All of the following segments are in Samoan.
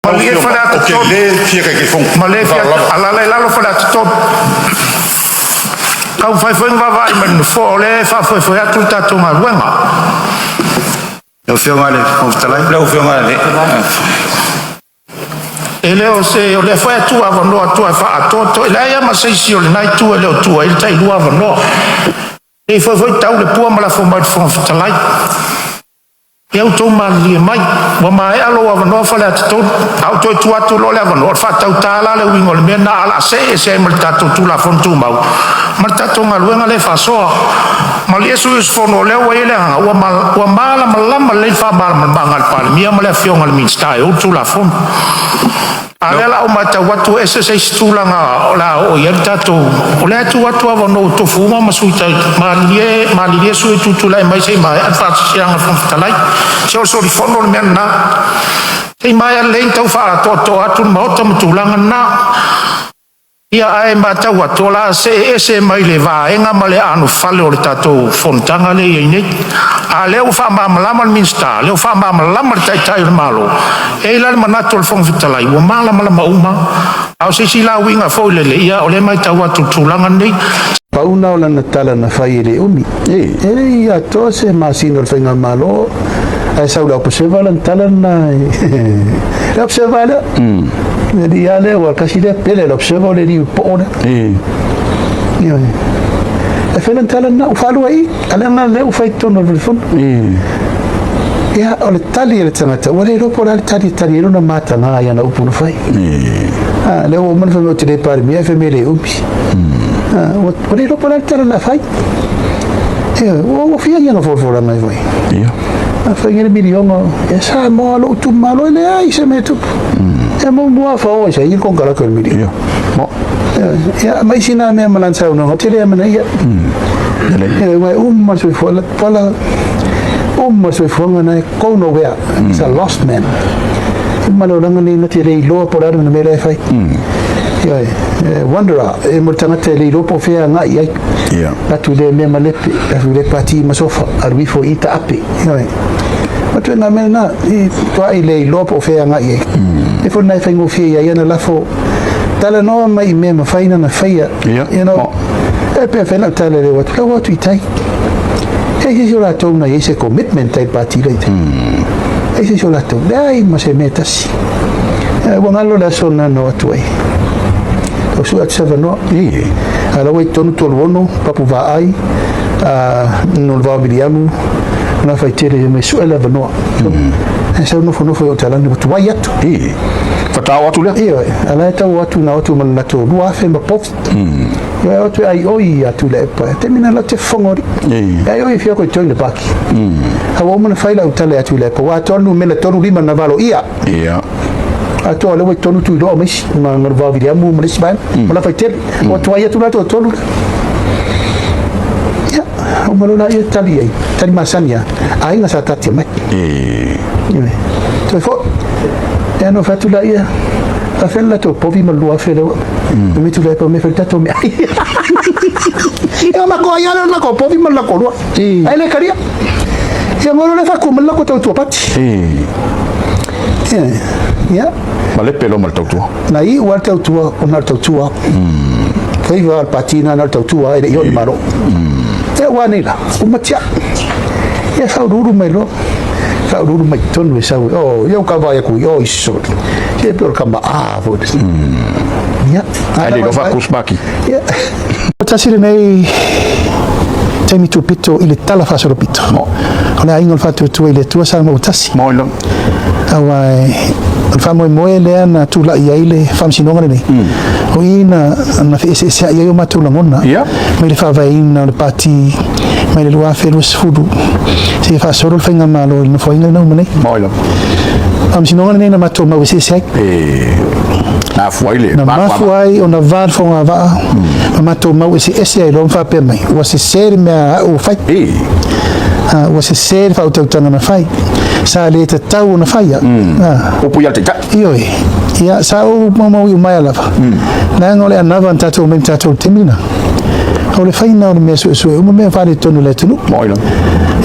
Malie Faleata Ou te 3. le fia Taitaifono. Malie alaala i lalo Faleata 3. Taumafai foi ma vaavaai mai le Nofoa o lea e faafoefoe atu le tatou galuega. Lau Afioga i le Fofoga Fetalai, Lau Afioga i le E le o se, o lea foi e tuuavanoa atu e faaatoatoa. E leai lava ma se isi o lena itu e le o tuua ai le tailua avanoa. Ne i foi tau le pua ma lafo mai i le Fofoga Fetalai. Ia outou malilie mai, ua maea lou avanoa Faleata 3. A ou toe tuu atu loa le avanoa, o le faatauta la le uiga o le mea lena, ae o le a see ese ai ma le tatou Tulafono Tumau ma le tatou galuega lea e faasoa. Malie sui usufono, o lea ua i ai le agaga ua malamalama lelei le faamalamalamaga a le Palemia ma le Afioga i le Minisita e ou le Tulafono. A o lea o le a ou matau atu e ese se isi tulaga o le a oo i ai le tatou… O lea e tuu atu avanoa ua tofu uma ma sui tautua. Malilie, malilie sui usufono e tutulai mai se i maea le faasisiga a le Fofoga Fetalai. Se o le solifono le mea lena. Se i maea lelei ona tau faaatoatoa atu le Maota ma tulaga na. Ia, ae matau atu o le a see ese mai le vaega ma le anofale o le tatou fonotaga lea e i ai nei. A o lea ua faamalamalama le Minisita, o lea ua faamalamalama le Taitai o le Malo, e i ai la le manatu o le Fofoga Fetalai, ua malamalama uma lava. A o se isi la uiga foi lele, ia o lea e matau atu i le tulaga lenei. Pau lena o lana tala na fai e le umi. E le i atoa se masina o le faigamalo ae sau i le Observer lana tala lena. Le Observer lea. Le alii lava lea, ua tasi lea pele le Observer o le alii po'o lea. Ioe. E fai lana tala lena, ua faalua i i, a o le lea ua fai i totonu o le fono. Ia, o le tali a le tagata, ua le iloa po o le a le tali e tali ai lona mataga i ana upu na fai. Ah, lea ua uma ona fai mai ou te le Palemia, ae fai mai e le umi. Ah, ua le iloa po o le a le tala o le a fai. Ioe, ua fia ia na folafolaga e fai. A fai le miliona, e Samoa lou itumalo, e leai se mea e tupu. E muamua fao ai sa i le konekarate o le miliona. Ia, ma isi na mea ma lana saunoaga, ou te le amanaia. Ioe, aua e uma le soifua, pala, uma le soifuaga na e go nowhere. It's a lost man. Uma le olaga nei na te le iloa po o le a le mea la e fai. Ioe, e wanderer, e mo le tagata e le iloa po o fea agai i ai. Atu i lea mea ma lepe, atu i lea pati ma sofa, alu ifo i taape. Ioe. O ituaiga mea na, i toai le iloa po o fea agai i ai. E foi na e faigofie ia ia na lafo talanoa mai i mea mafai na faia. E pe fai lau tala le atu, lau atu i tai. E se isi o latou na i ai se commitment tai pati le tai. E se isi o latou, leai ma se mea tasi. Ua galo le aso na na o atu ai. O sui atu se avanoa. A la ua i totonu Toluono, Papu Vaai, no le Vao Viliamu, na fai tele mai sue le avanoa. E sau nofonofo i o talani, ua tuai atu. Fatao atu lea. Ioe, ala e tau atu na atu ma le latou 2000 ma povi. Ia atu e ai oi atu le epa. Te mina la te fongo ri. E ai oi fia ko join le paki. A ua uma na fai lau tala atu i le epa. Ua atoa le numera 35 na valo ia. Atoa le ua i tonu tu iloa ma isi ma ngalu vao Viliamu ma le isi vaega. Ma la fai tele. Ua tuai atu latou tolu. Ia, uma loa laia tali ai. Tali masani lava. Aiga sa tatia mai. Ioe. Toe foi. Ia na fai atu laia. Afea le latou povi ma le 2000 lea ua. Me tu le pa me fai tatou mea. Ia ma ko ai ale la ko povi ma la ko lua. Ai le karia. Ia ngolo le fa ku ma la ko tau tua pati. Ia. Ia. Ma le pelo ma le tautua. Na i ua le tautua o na le tautua. Faiva le pati na le tautua e le i o le malo. Ia ua nei la, uma tia. Ia faauluulu mai loa. Faauluulu mai totonu e sau. Oh, ia ka vai aku, oh iso. Se pe o le kama a foi. Ia. Ai le lofa kusmaki. Ia. O tasi lenei taimi tupito i le tala faasolopito. O le aiga o le faatuatua i le Atua Samoa ua tasi. Aua o le faamoemoe lea na tulai ai le faamasinoga lenei. O i na feeseeseai ai o matou lagona mai le faavaeina o le pati mai le 2020 seia faasolo le faigamalo i le nofoaiga lena uma nei. Faamasinoga lenei na matou mau eseese ai. Na afua ai le Na mafua ai ona va le fogavaa ma matou mau eseese ai loa ma faapea mai, ua sese le mea a au ua fai. Ua sese le faautautaga na fai. Sa le tatau ona faia. Upu ia le taitai. Ioe. Ia, sa ou maumau i umaea lava. Leaga o le anava na tatou omai ma tatou i le taimi lena. O le faiga o le mea suesue uma mea faaletonu i le atunuu.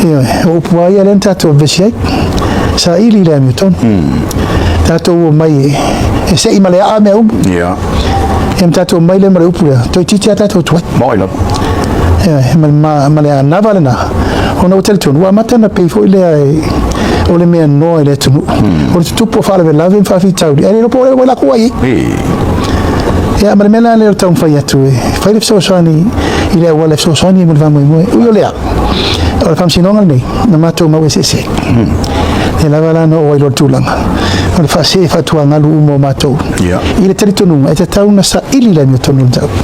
Ioe, o upu lava ia lea na tatou vevesi ai. Saili i le amiotonu. Tatou omai e se'i ma le aa mea uma. Ia. Ia ma tatou omai lea ma le upu lea, toeitiiti lava tatou tuai. Moni lava. Ioe, ma le anava lena, ona ua talitonu, ua amata ona pei foi lea o le mea noa i le atunuu. O le tutupu o faalavelave ma faafitauli, ae le iloa po o ai latou ua i ai. Ia, ma le mea la lea o le taumafai atu e fai le fesoasoani i le auala e fesoasoani ai mo le faamoemoe. Ui o lea, o le faamasinoga lenei, na matou mau eseese ai. Lea lava la na oo ai loa le tulaga o le faasee faatuagalu uma o matou i le talitonuga e tatau ona saili le amiotonu o le mataupu.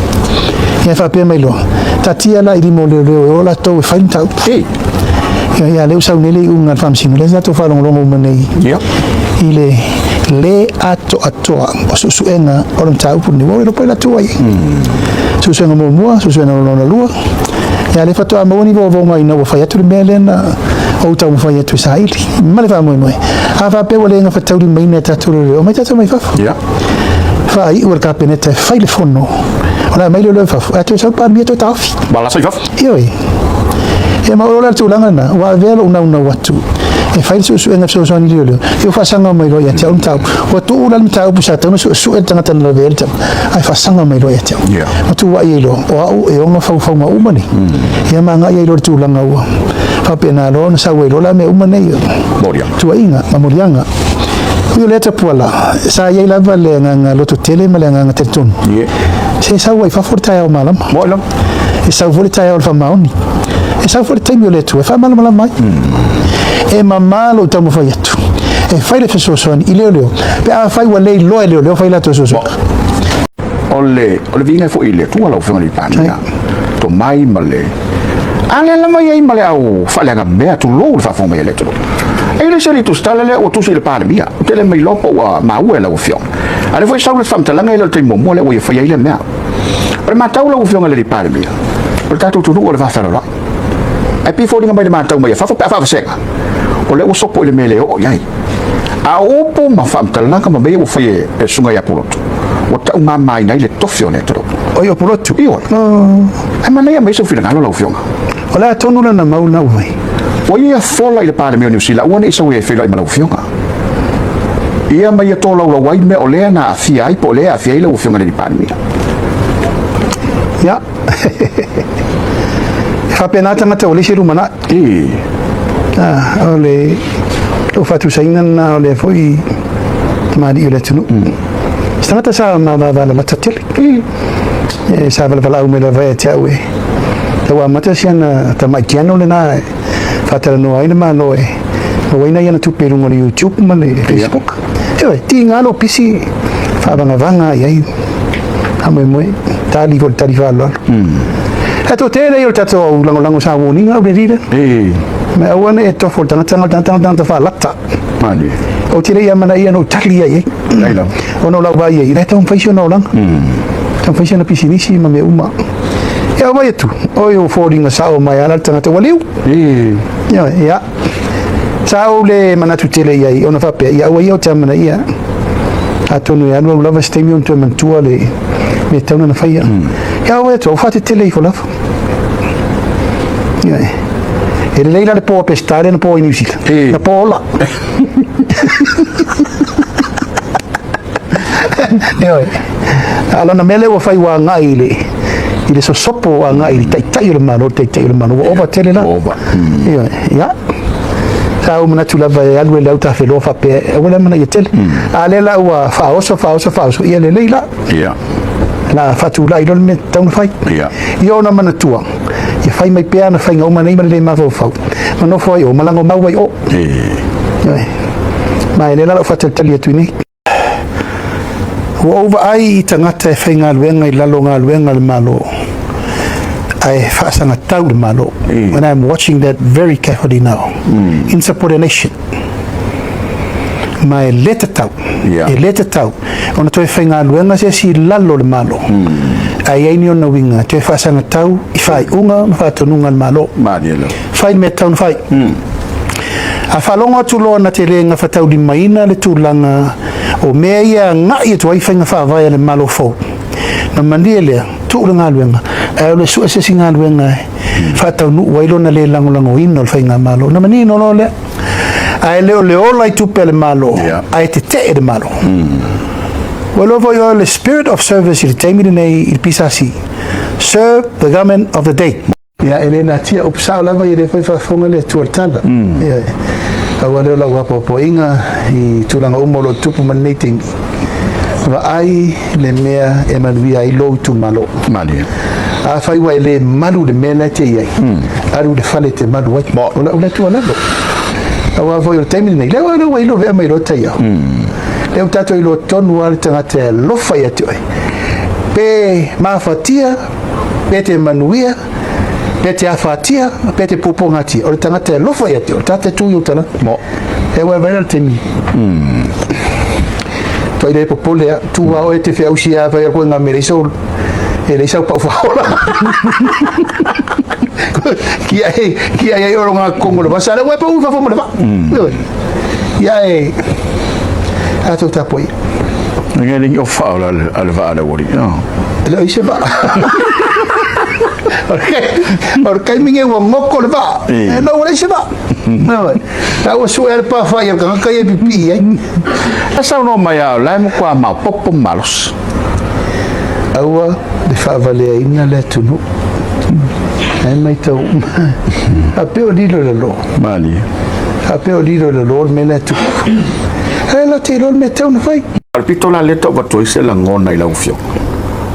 Ia faapea mai loa, taatia la i lima o leoleo e o latou e fai le mataupu. Ia, ia lea ua sau nei le iuga a le faamasino, lea sa tatou faalogologo uma nei i le lē atoatoa o suesuega o le mataupu lenei, ua le iloa po o ai latou ai. Suesuega muamua, suesuega lona lua, Ia lea faatoa maua ni vaovauga ina ua fai atu le mea lea na ou taumafai atu e saili ma le faamoemoe. A faapea ua le gafataulimaina e tatou leoleo, omai tatou mai fafo. Yeah. Faaiu e le Kapeneta e fai le fono. O le a aumai leoleo i fafo, ae toe sau le Palemia toe taofi. Ua lasa i fafo. Ioe. Ia ma o le tulaga lena, ua avea lou naunau atu e fai le suesuega e fesoasoani i leoleo, ia ua faasaga mai loa ia te au le mataupu. Ua tuu la le mataupu sa tatau ona suesue le tagata na lavea ai le mataupu, ae faasaga mai loa ia te au. Yeah. Ma tuuai ai loa, o au e ona faufauga uma nei. Ia ma agai ai loa i le tulaga ua faapena loa ona sau ai loa la mea uma nei, Moliaga. tuuaiga ma moliaga. Ui o lea Tapuala, sa i ai lava le agaga lototele ma le agaga talitonu. Yeah. Se sau ai i fafo le taeao malama. Moni lava. E sau foi le taeao o le faamaoni. E sau foi le taimi o le Atua e faamalamalama ai. E mama lou taumafai atu e fai le fesoasoani i leoleo pe afai ua le iloa e leoleo fai latou suesuega. O le o le viiga e foi i le Atua lau Afioga i le Palemia, tomai ma le a lea lava i ai ma le au faaleaga mea, tulou le faafofoga mai a le atunuu. E le se alii tusitala lea ua tusi i le Palemia, ou te le mailoa po ua maua e lau Afioga. A lea foi sau le faamatalaga e le o le taimi muamua lea ua ia faia ai lea mea. O le matau lau Afioga i le alii Palemia, o le tatou atunuu o le vafealoaloai. Ae pei e foliga mai le matau mai a fafo pe a faavasega, o lea ua sopo i le mea e le oo i ai. A o upu ma faamatalaga ma mea ia ua fai e le Susuga ia Pulotu, ua taumamaina ai le tofi o le atunuu. Oi, o Pulotu? Ioe. Ae manaia mai sou finagalo lau Afioga. O le a tonu lana mau lena ua fai? Ua ia fola i le Palemia o Niu Sila, aua ne i sau e feiloai ma lau Afioga. Ia ma ia tolaulau ai mea o lea na aafia ai po o lea e aafia ai lau Afioga i le Palemia. Ia. E faapena tagata ua leai se lumanai. E. Ah, o le lou faatusaina lena o lea foi tamalii o le atunuu. Se tagata sa mavavalalata tele. E sa valavala'au mai lava ia te au e tau amata si ana tamai channel lena e faatalanoa ai le Malo e maua ai nai ana tupe i luga o le YouTube ma le Facebook. Ioe, tiga lou pisi faavagavaga ai ai faamoemoe tali foi le tali faaaloalo. Ae toatele ia o le tatou au lagolago sa warning au le alii lea. Ma aua ne i e tofo i le tagata, le tagata, le tagata faalata. Malie. Ou te le i amanaia na ou tali ai ai. Ai lava. Ona o lau vaai ai, la e taumafai si ona olaga. Taumafai si ana pisinisi ma mea uma. Ia vaai atu, oi ua foliga sao mai lava la le tagata ua liu. Ioe, ia. Sa ou le manatu tele i ai, ona faapea, ia aua ia ou te amanaia. Atonu e alualu lava se taimi ona toe manatua le mea tatau ona faia. Ia vaai atu, ua faatetele ifo lava. Ioe. E lelei la le po a Peseta lea na po ai i Niu Sila. Na po ola. Ioe. A o lana mea lea ua fai ua agai i le i le sosopo agai i le taitai o le Malo, le taitai o le Malo. Ua ova tele la. Ua ova. Ioe. Ia. Sa ou manatu lava e alu e le autafeloa faapea, aua le amanaia tele. A lea la ua faaoso, faaoso, faaoso, ia lelei la. Ia. La faatulai loa le mea tatau ona fai. Ia. Ia ona manatua, ia fai mai pea ana faiga uma nei ma le le mafaufau, ma nofo ai o, ma lagomau ai o. Ioe. Ma e lea la lau faatalitali atu i nei. Ua ou vaai i tagata e faigaluega i lalo o galuega a le Malo, ae faasagatau le Malo. And I'm watching that very carefully now. Insubordination. Ma e le tatau, e le tatau ona toe faigaluega se isi i lalo o le Malo, ae i ai ni ona uiga toe faasagatau i faaiuga ma faatonuga a le Malo. Fai le mea tatau ona fai. A faalogo atu loa na te le gafataulimaina le tulaga o mea ia e agai atu ai faiga faavae a le Malo fou, na malie lea, tuu le galuega, ae o le sue se isi galuega e faataunuu ai lona le lagolagoina o le faigamalo. Ona manino loa lea. Ae le o le ola i tupe a le Malo, ae tetee le Malo. Ua iloa foi oe le spirit of service i le taimi lenei i le PSC, serve the government of the day. Ia, e le natia upu sao lava ia lea foi faafofoga le Atua i le tala. Ioe. Aua lea o lau apoapoaiga i tulaga uma o lo o tupu mai lenei taimi, vaai le mea e manuia ai lou itumalo. Malie. Afai ua e le malu i le mea la e te i ai, alu i le fale e te malu ai. O lau lea tuualalo. Aua foi o le taimi lenei, lea ua iloa vea mai loa taiao. Lea ua tatou iloa tonu lava le tagata e alofa ia te oe. Pe mafatia, pe te manuia, pe te afatia, pe te puapuagatia, o le tagata e alofa ia te oe, o le tagata e tu i ou talaane. E ua vaai la le taimi. Tuai le popole a, tu a oe te feausi a fai a koe ngā me leisa o e leisa o pau whaola. Ki ai, ki ai ai oro ngā kongo le vasa, le ua pau whafo mo le wa. Ia e, a tau tapoi. Ngai le o whaola a le vaa le wari. E le o ise vaa. O le taimi nei ua ngoko le vaa. E no ua leai se vaa. La ua sue a le pāwhai o le tagata ia e pipii ai. E saunoa mai a o la e matua maopoopo ma malosi. Aua le faavaleaina le atunuu. Ae matau uma. Faapea o lilo i lalo. Malie. Faapea o lilo i lalo le mea lea e tupu. Ae la te iloa le mea e tatau ona fai. O le pito la lea e tau avatu ai se lagona i lau Afioga,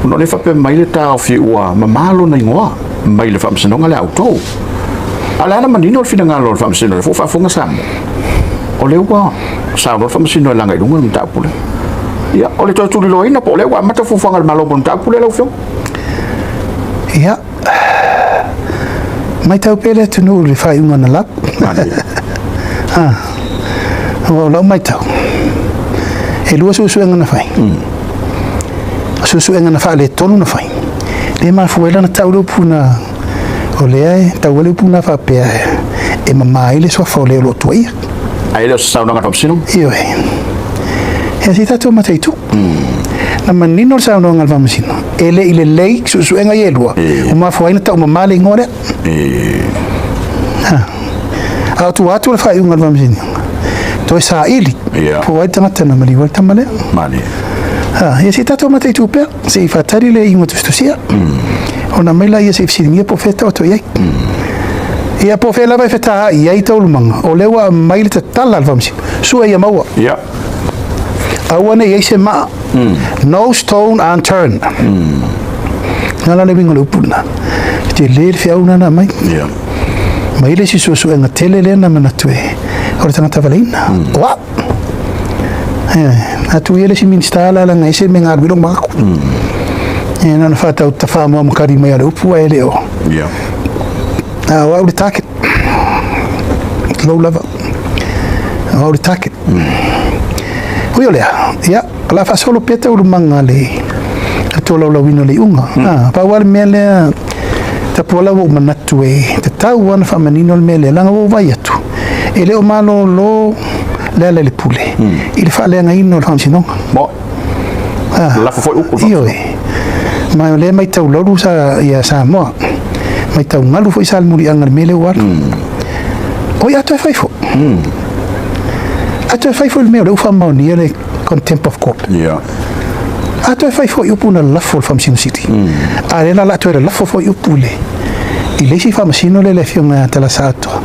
ona o lea e faapea mai le taofi ua mama lona igoa mai le Faamasinoga lea a outou. A o le a la manino le finagalo o le Faamasino, o lea foi ua faafofoga Samoa, o lea ua saunoa le Faamasino e laga i luga le mataupu lea. Ia, o le toe tuliloaina po o lea ua amata fuafuaga a le Malo mo le mataupu lea lau Afioga? Ia, matau pea le atunuu i le faaiuga na lau. Aua o lau matau, e lua suesuega na fai. O suesuega na faaletonu na fai, lea e mafua ai la ona tau le upu na, o lea e tau ai le upu na faapea e mama ai le suafa o le o lo o tuuaia. Ae le o se saunoaga a le Faamasinoga? Ioe. Ia se i tatou mataitu. Na manino le saunoaga a le Faamasino, e le i lelei suesuega ia e lua, ua mafua ai ona tau mama le igoa lea. A o tua atu o le faaiuga a le Faamasinoga, toe saili po o ai le tagata na maliu ai le tama lea. Ia se i tatou mataitu pea, se i faatali le iuga tusitusia. Ona aumai laia se i fesiligia po o fea e taoto i ai. Ia po o fea lava e fetaai ai taualumaga, o lea ua aumai le tatala a le Faamasino, sue ia maua. Aua ne i ai se maa. No stone unturned. Na la le uiga o le upu lena. E tele le feau lena na aumai. Mai le isi suesuega tele lea na manatu e o le tagata valeina. O au. Atu ia le isi Minista la laga ese me galue lou magaku. E na ona whātau ta whāmoa makari mai a le upu ae le o. A o au le target. Lou lava. O au le target. Ui o lea, ia, o le a faasolo pea taualumaga a le tolaulauina o le iuga. Pau lava le mea lea, tapuala ua ou manatu e tatau lava ona faamanino le mea lea, leaga ua ou vaai atu, e le o malolo le ala i le pule i le faaleagaina o le faamasinoga. Lafo foi upu i le Ioe. Ma o lea e matau laulu sa, ia Samoa. Matau galu foi sa le muliaga i le mea lea ua alu. Oi, a toe fai foi. A toe fai foi le mea o lea ua faamaonia le contempt of court. A toe fai foi upu na lalafo le Faamasino Sili. A lea la o le a toe lalafo foi upu i le i le isi Faamasino lea le Afioga ia Talasa Atoa.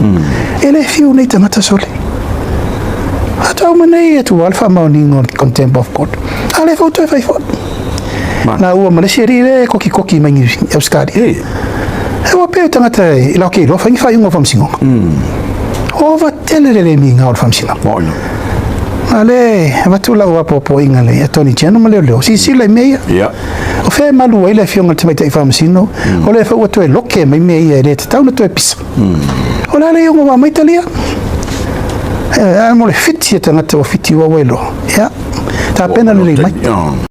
E le fiu nei tagata sole. Faatoa uma nei atu lava le faamaoniga o le contempt of court. A lea foi ua toe fai foi. Na ua ma le isi alii lea e kokikoki mai Ausetalia. E ua pei o tagata e latou te iloa fai ni faaiuga o faamasinoga. Ova tele le le miga o le faamasinoga. A lea e avatu lau apoapoaiga i le Attorney General ma leoleo, silasila i mea ia. O fea e malu ai le afioga i le Tamaitai Faamasino, o lea foi ua toe loke mai mea ia e le tatau ona toe pisa. O le a le iuga ua aumai talia? Ae mo le fiti a tagata ua fiti ua ua iloa. Ia, tapena lelei mai.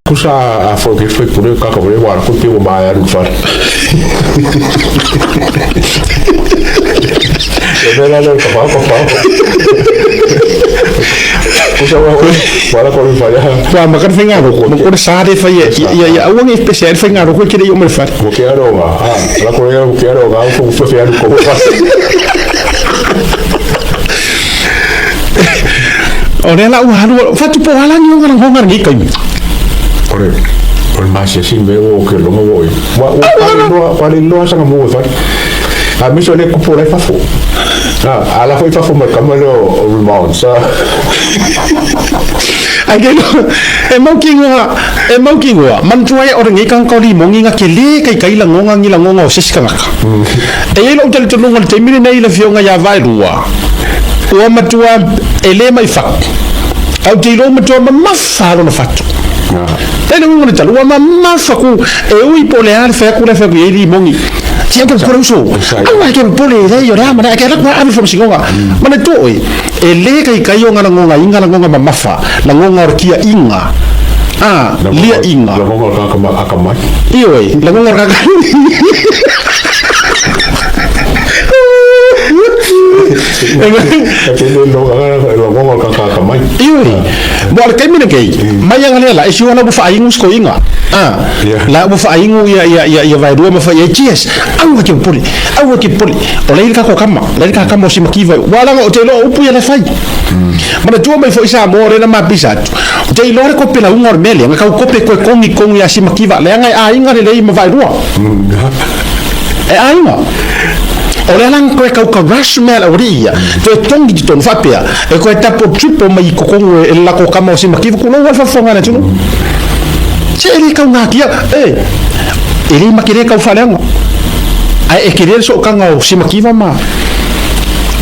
Kusa a fo ke fai pule ka ka vole wala ko te o ma alu fale. E mea la ka pa ka pa. Kusa wa wala ko le fale. Wa ma ka whainga roko, mo kore sa re whai e, ia ia aua nge pese ai whainga roko ke re i o mai whare. Ko ke aro ga, ah, la ko re ko ke aro ga, ko ko fe alu ko. O lea la ua alu fatu po o a la ni ona lagoga i lenei taimi. O le o le masiasi mea ua ke longa ua oi. Ua ua pale loa pale loa sanga mo fai. A miso le kupo lai fafo. A ala foi fafo mai kama le o Ramones. Sa. Ai ke e mau ki ngoa e mau ki ngoa manatua ai o lenei tagata o limogi na tele kaikai lagoga ni lagoga o se isi tagata. E i ai lou talitonuga i le taimi lenei i le afioga ia Vaelua, ua matua e le mai fatu, ae ou te iloa ua matua mamafa lona fatu. E le uiga o le tala, ua mamafa ku, e ui po o le a le fai atu la e fai atu i ai limogi. Se au te popole uso, aua e te popole e leai o le a ma le a, e te alu atu lava ave i le faamasinoga. Manatua oe, e le kaikai ona lagogaina lagoga mamafa, lagoga o le tiaiga, a, liaiga. Lagoga o le tagata akamai. Ioe, lagoga o le tagata. Ioe, mo le taimi lenei, mai aga lea la, e sio la ua faaigu sikoiga. Ah, la ua faaigu ia ia ia ia vaelua ma fai ai cheers. Aua ke popole, aua ke popole. O la i le kako kama, la i le kakama o Simakiva. Ua laga o te iloa o upu ia le fai. Manatua mai foi Samoa o lea na mapisa atu. O te iloa le kope lauga o le mea lea, na kau kope koe kongi kongi a Simakiva, leaga e aiga lelei ma Vaelua. E aiga. O lea la na toe tau rush mea le aualii ia, toe togi i totonu faapea, e toe tapo triple mai i totonu e le latou tama o Simakiva, tulou lava le faafofoga a le atunuu. Se e le taugatia, e, e le make le tau faaleaga. Ae e tele le sootaga o Simakiva ma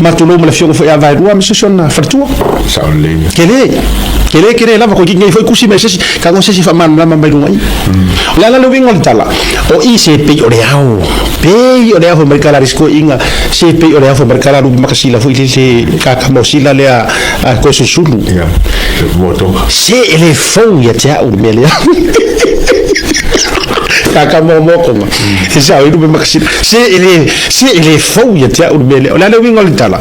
ma tulou ma le afioga foi ia Vaelua ma se isi ona faletua. Sao lelei. Tele, tele tele lava, koe nei foi tusi mai se isi, tago se isi faamalamalama mai luga i i. O le ala le uiga o le tala, O i se pei o le ao, pei o le ao fai mai ka la risikoiga, se pei o le ao fai mai ka la lupe makasila foi le se kaka mosila lea a koe susulu. Ia, moto. Se e le fou ia te au le mea lea. Kaka momokonga. Se sao i lupe makasila. Se e le, se e le fou ia te au le mea lea. O le a le uiga o le tala?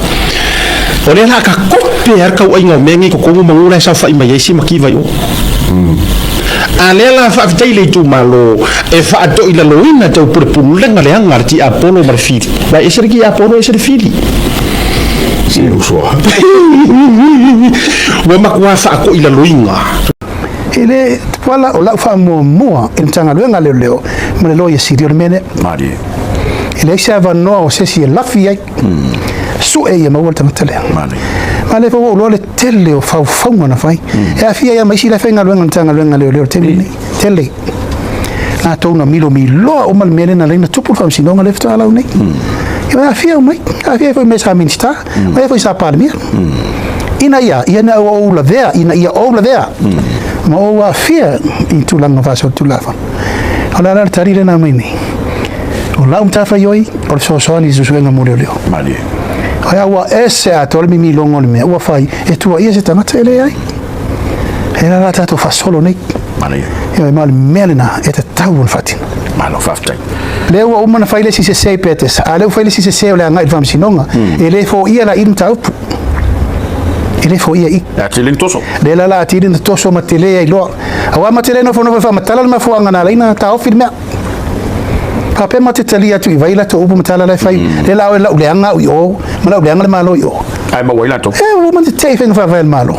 O lea la ka kope a le tauaiga o mea nei totonu ma gula e saofai mai ai si mativa i o. A lea la faafetai i le itumalo e faatoilaloina tau pulepulega leaga a le tiapolo ma le fili. Aua e ese le tiapolo ese le fili. Se uso a. Ua matua faatoilaloina. E le tuala o lau faamuamua i le Matagaluega a Leoleo ma le Loia Sili o le mea lea. Malie. E leai se avanoa o se isi e lafi ai. Sue ia maua le tagata lea. Ma lea foi ua ou iloa le tele o faufauga na fai. E aafia ai lava ma isi la e faigaluega i le Matagaluega a Leoleo i le taimi lenei. Tele. Latou na milomiloa uma le mea lea na ala ai ona tupu le faamasinoga lea faatoa lau nei. Ia e aafia uma ai. Aafia ai foi ma e sa Minisita, ma e foi sa Palemia. Ina ia, ina ia ou lavea, ina ia ou lavea, ma ou aafia i tulaga faasolitulafono. O le a la le tali lea na aumai nei? O lau matafaioi, o le fesoasoani i le suesuega mo leoleo. Malie. Ae a ua ese atoa le mimiloga o le mea ua fai e tuuaia se tagata, e leai. E la la tatou faasolo nei. Malie. Ioe, ma o le mea lena e tatau ona faatino. Malo, faafetai. Lea ua uma ona fai le isi sese i Petesa, a lea ua fai le isi sese o le agai i le faamasinoga, e le foia la i le mataupu. E le foia i. E atili ona toso. Lea la la atili ona toso ma tele ai loa. Aua ma te le nofonofo e faamatala le mafuaaga na ala ai ona taofi le mea. Faapea ma te talia atu i vai latou upu ma tala la e fai, lea la oe lau leaga au i o, ma lau leaga le Malo i o. Ae maua ai latou. E, ua ma tetee i faiga faavae a le Malo.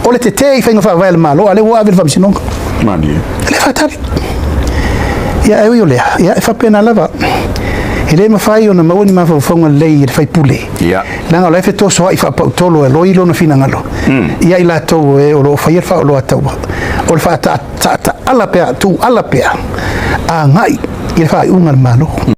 O le tetee i faiga faavae a le Malo, a lea ua ave i le faamasinoga. Malie. E le faatali. Ia, ae ui o lea, ia, e faapena lava. E le mafai ona maua ni mafaufauga lelei e le faipule. Ia. Leaga o la e fetosoai faapautolo e loi lona finagalo ia i latou e o lo o faia le faaoloataua. O le faataataala pea, tuuala pea, agai i le faaiuga a le Malo.